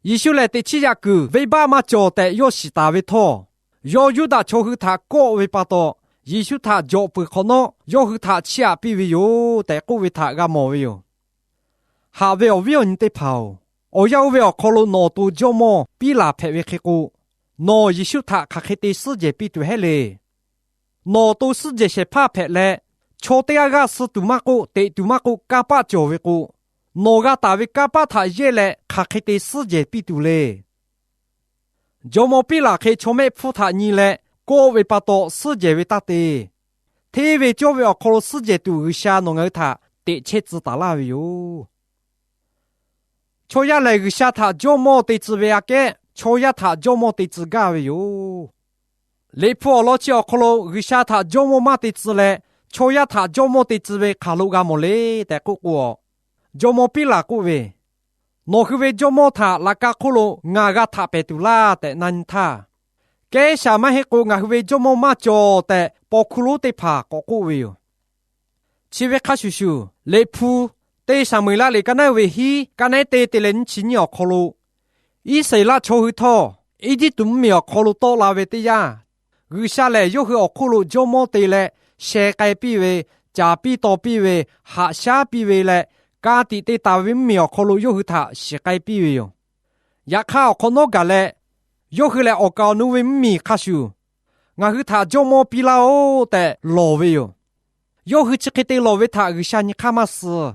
Yeˍsuˆ lehˬ, teꞈ chiˉ yaꞈ kuiˬ venˇbaˆ maˇ cawˬ tehꞈ yawˇ shiˍ taˍ ve htawˇ, yawˇ Yuˇdaꞈ chaw hui htaꞈ kawˆ ve pa taw, Yeˍsuˆ htaꞈ jawꞈ peuˬ hk'awꞈ nawˉ yawˇ hui htaꞈ chiˇ aꞈ piˇ ve yoˬ tehꞈ k'oˆ ve htaꞈ g'a mawˬ ve yoˬ. Haꞈ ve awˬ viˉ awˬ nyi teˇ hpaˍ-oˬ, awˬ yanˇ oˇ ve awˬ hk'aw lo nawˬ awˬ to jawˇmawˇ Piˉlaꞈ hpehꞈ ve hk'e k'o, nawˬ Yeˍsuˆ htaꞈ hk'aˬ hk'e te suhˉ jehˬ piˇ tuˬ heˆ le. Nawˬ awˬ to suhˉ jehˬ shehˍ hpaˇ hpehꞈ leh, chaw teˇ g'aˇ g'aˇ suh tuˬ maˇ k'oˆ, teꞈ tuˬ maˇ k'oˆ, kanˇ paˆ cawˬ ve k'o, nawˬ g'a taˍ ve kanˇ paˆ htaꞈ yehˇ leh hk'aˬ hk'e te suhˉ jehˬ piˇ tuˬ le. Jawˇmawˇ Piˉlaꞈ hk'e chaw mehˆ hpfuhˇ htaꞈ nyi leh kawˆ ve pa taw suhˉ jehˬ ve taˇ te. Hteˇ ve cawˇ ve awˬ hk'aw lo suhˉ jehˬ tuˬ G'uiˬsha nawˬ ngaˬ hui htaꞈ teꞈ chehˇ tcuh taˍ laˇ ve yoˬ. Chaw yaˇ lehˬ, G'uiˬsha htaꞈ jawˇmawˇ te tcuh ve aꞈ kehˉ chaw yaˇ htaꞈ jawˇmawˇ te tcuh gaˇ ve yoˬ. Liꞈ hpu awˬ lawn chi awˬ hk'aw lo G'uiˬsha htaꞈ jawˇmawˇ maˇ te tcuh leh, chaw yaˇ htaꞈ jawˇmawˇ te tcuh ve hk'aˬ lo g'a mawˬ le tehꞈ k'oˆ k'o, jawˇmawˇ Piˉlaꞈ k'oˆ ve, Nawˬ hui ve jawˇmawˇ htaꞈ laꞈ ka hk'oˆ lo ngaˬ g'a htaꞈ pehˍ tuˬ laˇ tehꞈ na nyi htaˇ, Kehˉsaˍ maˇ heˆ k'o ngaˬ hui ve jawˇmawˇ maˇ cawˬ tehꞈ paw hkuˇ lonˉ teˇ hpaˍ k'awꞈ k'oˆ ve yoˬ. Chi ve hk'a shuˍ shuˍ, Liꞈ hpu Teˇ Saˍmo-eˍlaˆ liꞈ ka naˉ ve hiˉ ka naˉ te te leh nyiˇ chi nyiˇ awˬ hk'aw lo, Iˉsaˍreˍlaˆ chaw hui htawˇ Eˇjiˇtuꞈ mvuhˇmiˬ awˬ hk'aw lo tawˆ la ve teˇ yanˇ, G'uiˬsha lehˬ yawˇ hui awˬ hk'oˆ lo jawˇmawˇ te leh sheh k'ai piˇ ve, caˍ piˇ taw piˇ ve, haꞈ shaˉ piˇ ve leh, ka tiꞈ te taˍ ve mvuhˇmiˬ awˬ hk'aw lo yawˇ hui htaꞈ shiˍ k'ai piˇ ve yoˬ. Yaꞈ hk'aˇ, awˬ hk'awꞈ nawˉ gaˬ leh, yawˇ hui lehˬ awˬ kaˍ awˬ nu ve mvuhˇmiˬ hk'a shuˍ, Ngaˬ hui htaꞈ jawˇmawˇ piˇ laˇ-oˆ tehꞈ lawˬ ve yoˬ. Yawˇ hui chi hk'e te lawˬ ve htaꞈ G'uiˬsha nyi hk'aˇ maˇ suh.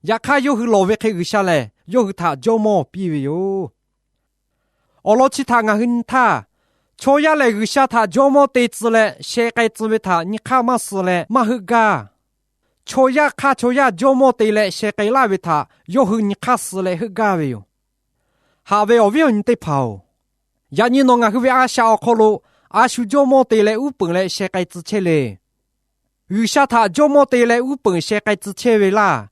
Yaꞈ hk'aˇ, yawˇ hui lawˬ ve hk'e G'uiˬsha lehˬ yawˇ hui htaꞈ jawˇmawˇ piˇ ve yoˬ. Awˬ lawn chi htaꞈ ngaˬ hui nyi htaˇ, chaw yaˇ lehˬ G'uiˬsha htaꞈ jawˇmawˇ te tcuh leh sheh k'ai tcuh ve htaꞈ nyi hk'aˇ maˇ suh leh maˇ heuˆ gaˇ. chaw yaˇ hk'aˇ chaw yaˇ jawˇmawˇ te leh sheh k'ai laˇ ve htaꞈ yawˇ hui nyi hk'aˇ suh leh heuˆ gaˇ ve yoˬ. Haꞈ ve awˬ viˉ awˬ nyi teˇ hpaˍ-oˬ, yaꞈ nyi nawˬ ngaˬ hui ve a shaꞈ awˬ hk'aw lo a shu jawˇmawˇ te leh uˉ peunˍ leh sheh k'ai tcuh chehˇ le. G'uiˬsha htaꞈ jawˇmawˇ te leh uˉ peunˍ sheh k'ai tcuh chehˇ ve laˇ.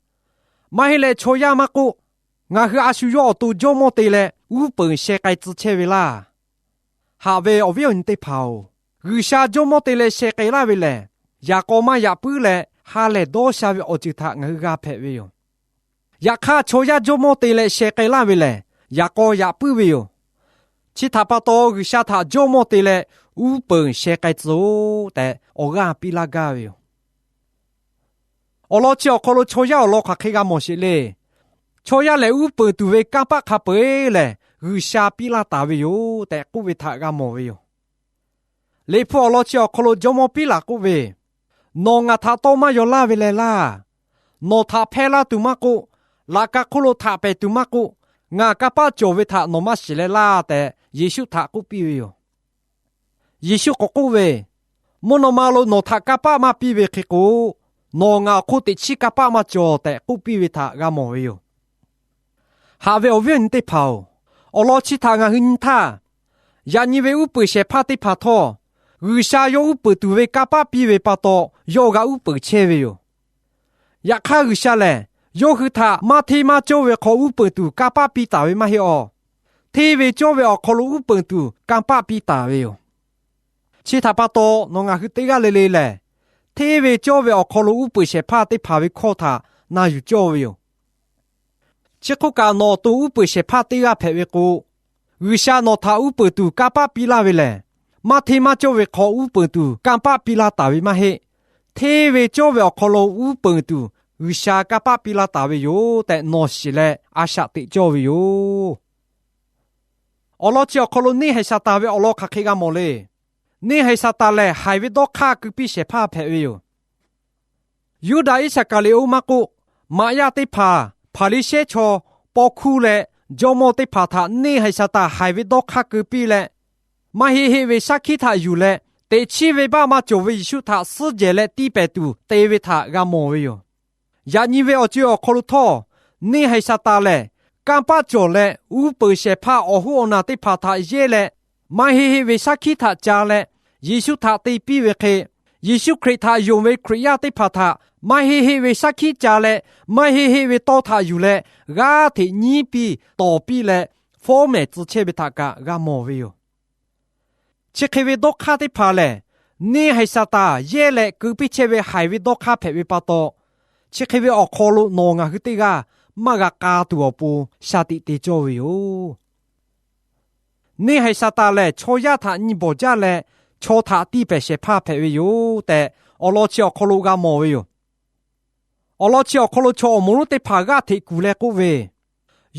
Maˇ heˆ leh chaw yaˇ maˇ k'oˆ, ngaˬ hui a shu yawˇ awˬ to jawˇmawˇ te leh uˉ peunˍ sheh k'ai tcuh chehˇ ve laˇ. Haꞈ ve awˬ viˉ awˬ nyi teˇ hpaˍ-oˬ, G'uiˬsha jawˇmawˇ te leh sheh k'ai laˇ ve lehˬ, yaꞈ k'aw maˇ yaꞈ puiˉ leh ha lehˬ dawˇ sha ve awˬ ceuˬ htaꞈ ngaˬ hui g'a hpehꞈ ve yoˬ. Yaꞈ hk'aˇ, chaw yaˇ jawˇmawˇ te leh sheh k'ai laˇ ve lehˬ, yaꞈ k'aw yaꞈ puiˉ ve yoˬ. Chi htaꞈ pa taw, G'uiˬsha htaꞈ jawˇmawˇ te leh uˉ peunˍ sheh k'ai tcuh-oˆ tehꞈ awˬ g'aˇ piˇ laˇ gaˇ ve yoˬ. Awˬ lawn chi awˬ hk'aw lo chaw yaˇ awˬ lawn hk'aˬ hk'e g'a mawˬ sheˍ le. Chaw yaˇ lehˬ, uˉ peunˍ tuˬ ve kanˇ paˆ hk'a peu-eˬ lehˬ, G'uiˬsha piˇ laˇ taˍ ve yoˬ tehꞈ k'oˆ ve htaꞈ g'a mawˬ ve yoˬ. Liꞈ hpu awˬ lawn chi awˬ hk'aw lo jawˇmawˇ Piˉlaꞈ k'oˆ ve, Nawˬ ngaˬ htaꞈ tawˇ maˇ yaw laˇ ve leh laˇ. Nawˬ htaꞈ hpehˇ laˇ tuˬ maˇ k'oˆ, laꞈ ka hk'oˆ lo htaꞈ pehˍ tuˬ maˇ k'oˆ, ngaˬ kanˇ paˆ cawˬ ve htaꞈ nawˬ maˇ shiˍ leh laˇ tehꞈ, Yeˍsuˆ htaꞈ k'oˆ piˇ ve yoˬ. Yeˍsuˆ k'awꞈ k'oˆ ve, Mvuhˇ naw ma lo nawˬ htaꞈ kanˇ paˆ maˇ piˇ ve hk'e k'o, nawˬ ngaˬ awˬ hk'oˆ teꞈ chiˉ kanˇ paˆ maˇ cawˬ tehꞈ k'oˆ piˇ ve htaꞈ g'a mawˬ ve yoˬ. Haꞈ ve awˬ viˉ awˬ nyi teˇ hpaˍ-oˬ, awˬ lawn chi htaꞈ ngaˬ hui nyi htaˇ, yaꞈ nyi ve uˉ peunˍ shehˍ hpaˇ teˇ hpaˍ htawˇ, G'uiˬsha yawˇ uˉ peunˍ tuˬ ve kanˇ paˆ piˇ ve pa taw, yawˇ g'a uˉ peunˍ chehˇ ve yoˬ. Yaꞈ hk'aˇ, G'uiˬsha lehˬ yawˇ hui htaꞈ maˇ hteˇ maˇ cawˇ ve hk'aw uˉ peunˍ tuˬ kanˇ paˆ piˇ taˍ ve maˇ heˆ awˬ. Hteˇ ve cawˇ ve awˬ hk'aw lo uˉ peunˍ tuˬ kanˇ paˆ piˇ taˍ ve yoˬ. Chi htaꞈ pa taw, nawˬ ngaˬ hui teˇ g'aˇ le le lehˬ, hteˇ ve cawˇ ve awˬ hk'aw lo uˉ peunˍ shehˍ hpaˇ teˇ hpaˍ ve hkawˇ htaꞈ na yuˬ cawˇ ve yoˬ. Chi hk'oˆ kaꞈ, nawˬ awˬ to uˉ peunˍ shehˍ hpaˇ teˇ g'aˇ hpehꞈ ve k'o, G'uiˬsha nawˬ htaꞈ uˉ peunˍ tuˬ kanˇ paˆ piˇ laˇ ve lehˬ, maˇ hteˇ maˇ cawˇ ve hk'aw uˉ peunˍ tuˬ kanˇ paˆ piˇ laˇ taˍ ve maˇ heˆ. Hteˇ ve cawˇ ve awˬ hk'aw lo uˉ peunˍ tuˬ G'uiˬsha kanˇ paˆ piˇ laˇ taˍ ve yoˬ tehꞈ nawˬ shiˍ leh a shaꞈ teꞈ cawˇ ve yoˬ. Awˬ lawn chi awˬ hk'aw lo neˇ haiˬ Saˍtanˍ ve awˬ lawn hk'aˬ hk'e g'a mawˬ le. Neˇ haiˬ Saˍtanˍ lehˬ, haiˬ ve dawˇ hk'aˇ keu piˇ shehˍ hpaˇ hpehꞈ ve yoˬ. Yuˇdaꞈ Iˉsaˍkaˍriˍoˆ maˇ k'oˆ, maꞈ yaˇ teˇ hpaˍ, Hpaˍriˍsehˇ chaw, paw hkuˇ leh jawˇmawˇ teˇ hpaˍ htaꞈ neˇ haiˬ Saˍtanˍ haiˬ ve dawˇ hk'aˇ keu piˇ leh, maˇ heˆ heˆ ve shaˉ hkiˆ htaꞈ yuˬ leh, teꞈ chiˉ venˇbaˆ maˇ cawˬ ve Yeˍsuˆ htaꞈ suhˉ jehˬ leh tiˇ pehˍ tuˬ te ve htaꞈ g'a mawˬ ve yoˬ. Yaꞈ nyi ve awˬ co-e awˬ hk'aw lo htawˇ, neˇ haiˬ Saˍtanˍ lehˬ, kanˇ paˆ cawˬ leh uˉ peunˍ shehˍ hpaˇ awˬ hoˉ awˬ naˬ teˇ hpaˍ htaꞈ yehˇ leh, maˇ heˆ heˆ ve shaˉ hkiˆ htaꞈ ca leh, Yeˍsuˆ htaꞈ te piˇ ve hk'e, Yeˍsuˆ Hkriꞈ htaꞈ yonˍ ve Hkriꞈ yaˇ teˇ hpaˍ htaꞈ maˇ heˆ heˆ ve shaˉ hkiˆ ca leh, maˇ heˆ heˆ ve tawˇ htaꞈ yuˬ leh, g'aˇ hteꞈ nyiˉ piˇ tawˍ piˇ leh, fawˉ mehˍ tcuh chehˇ ve htaꞈ kaꞈ g'a mawˬ ve yoˬ. Chi hk'e ve dawˇ hk'aˇ teˇ hpaˍ lehˬ, neˇ haiˬ Saˍtanˍ yehˇ leh keu piˇ chehˇ ve haiˬ ve dawˇ hk'aˇ hpehꞈ ve pa taw, chi hk'e ve awˬ hk'aw lo nawˬ ngaˬ hui teˇ g'aˇ maˇ g'a k'a tuˬ awˬ pon shaˍ tiꞈ te cawˇ ve yoˬ. Neˇ haiˬ Saˍtanˍ lehˬ, chaw yaˇ htaꞈ nyi bawˬ jaˇ leh, chaw htaꞈ tiˇ pehˍ shehˍ hpaˇ hpehꞈ ve yoˬ tehꞈ, awˬ lawn chi awˬ hk'aw lo g'a mawˬ ve yoˬ. Awˬ lawn chi awˬ hk'aw lo chaw awˬ moˍ lonˉ teˇ hpaˍ g'aˇ hteꞈ kuˬ leh k'oˆ ve,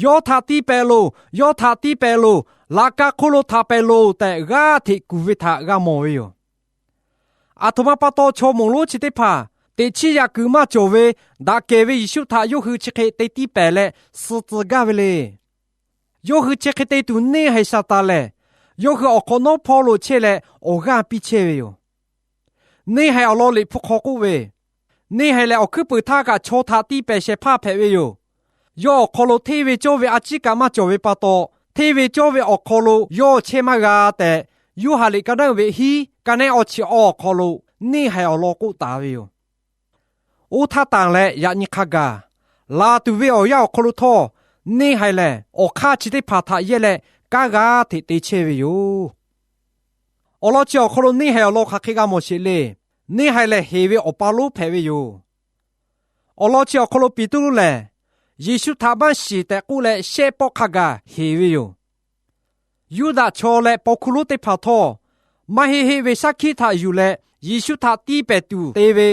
Yawˇ htaꞈ tiˇ pehˍ loˬ, yawˇ htaꞈ tiˇ pehˍ loˬ, laꞈ ka hk'oˆ lo htaꞈ pehˍ loˬ tehꞈ, g'aˇ hteꞈ kuˬ ve htaꞈ g'a mawˬ ve yoˬ. Aˬ htoꞈ ma pa taw, chaw moˍ lonˉ chi teˇ hpaˍ teꞈ chiˉ yaꞈ kuiˬ maˇ cawˬ ve daꞈ kehˬ ve Yeˍsuˆ htaꞈ yawˇ hui chi hk'e te tiˇ pehˍ leh suh tcuh gaˇ ve le. Yawˇ hui chi hk'e te tuˬ neˇ haiˬ Saˍtanˍ lehˬ, yawˇ hui awˬ hk'awꞈ nawˉ hpawˇ lo chehˇ leh awˬ g'aˇ piˇ chehˇ ve yoˬ. Neˇ haiˬ awˬ lawn Liꞈ hpu hk'aw k'oˆ ve, neˇ haiˬ lehˬ awˬ hkuiˉ puiˍ htaˇ kaꞈ chaw htaꞈ tiˇ pehˍ shehˍ hpaˇ hpehꞈ ve yoˬ. Yawˇ awˬ hk'aw lo hteˇ ve cawˇ ve a ciˉ kaꞈ maˇ cawˬ ve pa taw, hteˇ ve cawˇ ve awˬ hk'aw lo yawˇ chehˇ maˇ g'a tehꞈ, Yoˇhanˬ liꞈ ka naˉ uiˍ ve hiˉ, ka naˉ awˇ chi awˇ awˬ hk'aw lo neˇ haiˬ awˬ lawn k'oˆ taˍ ve yoˬ. Oˇ htaˇ tanˬ leh yaꞈ nyi hk'a gaˬ, laˬ tuˬ ve awˬ yanˇ awˬ hk'aw lo htawˇ, neˇ haiˬ lehˬ awˬ hk'aˇ chi teˇ hpaˍ htaꞈ yehˇ leh kanˉ g'a hteꞈ te chehˇ ve yoˬ. Awˬ lawn chi awˬ hk'aw lo neˇ haiˬ awˬ lawn hk'aˬ hk'e g'a mawˬ sheˍ le. Neˇ haiˬ lehˬ, heˍ ve awˬ pa lonˉ hpehꞈ ve yoˬ. Awˬ lawn chi awˬ hk'aw lo Peˍtruˆ lehˬ, Yeˍsuˆ htaꞈ maˇ shiˍ tehꞈ k'oˆ leh, shehˆ pawˆ hk'a gaˬ heˍ ve yoˬ. Yuˇdaꞈ chaw leh paw hkuˇ lonˉ teˇ hpaˍ htawˇ, maˇ heˆ heˆ ve shaˉ hkiˆ htaꞈ yuˬ leh Yeˍsuˆ htaꞈ tiˇ pehˍ tuˬ te ve,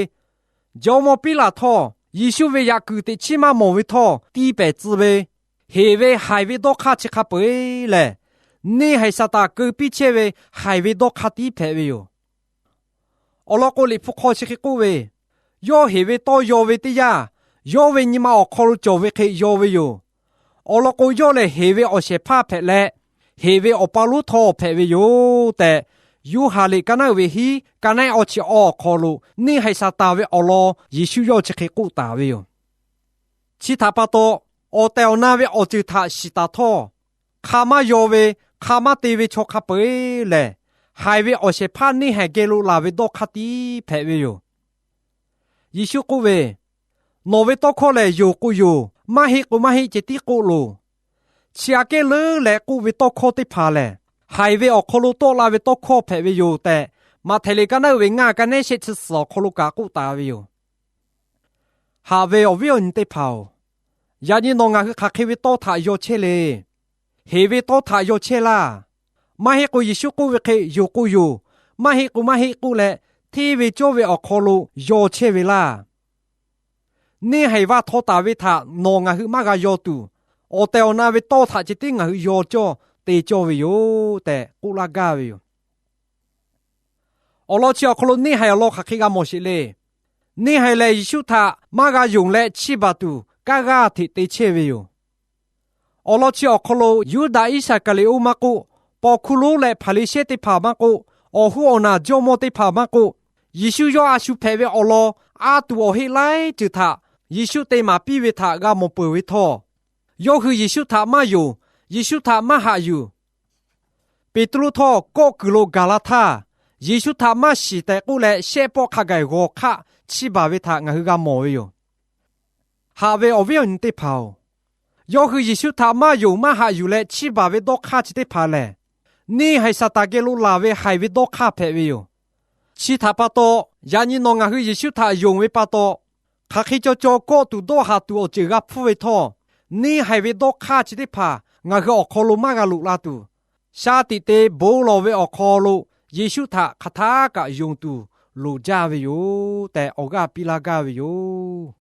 jawˇmawˇ Piˉlaꞈ htawˇ, Yeˍsuˆ ve yaꞈ kuiˬ teꞈ chiˉ maˇ mawˬ ve htawˇ tiˇ pehˍ tcuh ve, heˍ ve haiˬ ve dawˇ hk'aˇ chi hk'a peu-eˬ lehˬ, neˇ haiˬ Saˍtanˍ keu piˇ chehˇ ve haiˬ ve dawˇ hk'aˇ tiˉ hpehꞈ ve yoˬ. Awˬ lawn k'o, Liꞈ hpu hk'aw chi hk'e k'oˆ ve, Yawˇ heˍ ve tawˇ yaw ve teˇ yanˇ, yawˇ ve nyi ma awˬ hk'aw lo cawˬ ve hk'e yaw ve yoˬ. Awˬ lawn k'o, yawˇ lehˬ heˍ ve awˬ shehˍ hpaˇ hpehꞈ leh, heˍ ve awˬ pa lonˉ htawˇ hpehꞈ ve yoˬ tehꞈ, Yoˇhanˬ liꞈ ka naˉ uiˍ ve hiˉ, ka naˉ awˇ chi awˇ awˬ hk'aw lo neˇ haiˬ Saˍtanˍ ve awˬ lawn Yeˍsuˆ yawˇ chi hk'e k'oˆ taˍ ve yoˬ. Chi htaꞈ pa taw, awˬ tehˬ awˬ na ve awˬ ceuˬ htaꞈ shiˍ taˍ htawˇ, hk'a maˇ yaw ve, hk'a maˇ te ve chaw hk'a peu-eˬ lehˬ, haiˬ ve awˬ shehˍ hpaˇ neˇ haiˬ geh lo laˬ ve dawˇ hk'aˇ tiˉ hpehꞈ ve yoˬ. Yeˍsuˆ k'oˆ ve, Nawˬ ve tawˇ hkawˇ lehˬ, yonˍ k'o yonˍ, maˇ heˆ k'o maˇ heˆ ceh tiˉ k'oˆ loˬ. Chi aꞈ kehˉ leuˉ leh k'oˆ ve tawˇ hkawˇ teˇ hpaˍ lehˬ, haiˬ ve awˬ hk'aw lo tawˆ la ve tawˇ hkawˇ hpehꞈ ve yoˬ tehꞈ, Maꞈhtehˍ liꞈ ka naˉ uiˍ ve ngaˇ, ka naˉ shehˆ chi suhˍ awˬ hk'aw lo kaꞈ k'oˆ taˍ ve yoˬ. Haꞈ ve awˬ viˉ awˬ nyi teˇ hpaˍ-oˬ, yaꞈ nyi nawˬ ngaˬ hui hk'aˬ hk'e ve tawˇ htaꞈ yaw chehˇ le. Heˍ ve tawˇ htaꞈ yaw chehˇ laˇ. Maˇ heˆ k'o Yeˍsuˆ k'oˆ ve hk'e yonˍ k'o yonˍ, maˇ heˆ k'o maˇ heˆ k'oˆ leh, hteˇ ve cawˇ ve awˬ hk'aw lo yaw chehˇ ve laˇ. Neˇ haiˬ va htaw taˍ ve htaꞈ nawˬ ngaˬ hui maˇ g'a yaw tuˬ, awˬ tehˬ awˬ na ve tawˇ htaꞈ ceh tiˉ ngaˬ hui yaw cawˇ te cawˇ ve yoˬ tehꞈ k'oˆ laˇ gaˇ ve yoˬ. Awˬ lawn chi awˬ hk'aw lo neˇ haiˬ awˬ lawn hk'aˬ hk'e g'a mawˬ sheˍ le. Neˇ haiˬ lehˬ, Yeˍsuˆ htaꞈ maˇ g'a yonˍ leh chiˇ baˬ tuˬ, kanˇ g'aˇ hteꞈ te chehˇ ve yoˬ. Awˬ lawn chi awˬ hk'aw lo Yuˇdaꞈ Iˉsaˍkaˍriˍoˆ maˇ k'oˆ, paw hkuˇ lonˉ leh Hpaˍriˍsehˇ teˇ hpaˍ maˇ k'oˆ, awˬ hoˉ awˬ naˬ jawˇmawˇ teˇ hpaˍ maˇ k'oˆ, Yeˍsuˆ yawˇ a shu hpehꞈ ve awˬ lawn a tuˬ awˬ heˆ laiˉ ceuˬ htaꞈ Yeˍsuˆ te maˍ piˇ ve htaꞈ g'a mawˬ peuˬ ve htawˇ, yawˇ hui Yeˍsuˆ htaꞈ maˇ yonˍ, Yeˍsuˆ htaꞈ maˇ haꞈ yuˬ. Peˍtruˆ htawˇ kawˆ kuiˬ lo gaˬ la htaˇ, Yeˍsuˆ htaꞈ maˇ shiˍ tehꞈ k'oˆ leh, shehˆ pawˆ hk'a gaˬ g'awˬ hk'aˆ chiˇ baˬ ve htaꞈ ngaˬ hui g'a mawˬ ve yoˬ. Haꞈ ve awˬ viˉ awˬ nyi teˇ hpaˍ-oˬ, yawˇ hui Yeˍsuˆ htaꞈ maˇ yonˍ maˇ haꞈ yuˬ leh chiˇ baˬ ve dawˇ hk'aˇ chi teˇ hpaˍ lehˬ, neˇ haiˬ Saˍtanˍ geh lo laˬ ve haiˬ ve dawˇ hk'aˇ hpehꞈ ve yoˬ. Chi htaꞈ pa taw, yaꞈ nyi nawˬ ngaˬ hui Yeˍsuˆ htaꞈ yonˍ ve pa taw, hk'aˬ hk'e caw caw kawˆ tuˬ dawˇ haˍ tuˬ awˬ ceuˬ g'a hpfuhˇ ve htawˇ, neˇ haiˬ ve dawˇ hk'aˇ chi teˇ hpaˍ ngaˬ hui awˬ hk'aw lo maˇ g'a loꞈ la tuˬ, shaˍ tiꞈ te bon lawˬ ve awˬ hk'aw lo Yeˍsuˆ htaꞈ hk'aˬ htaˇ kaꞈ yonˍ tuˬ loˍ jaˇ ve yoˬ tehꞈ awˬ g'aˇ piˇ laˇ gaˇ ve yoˬ.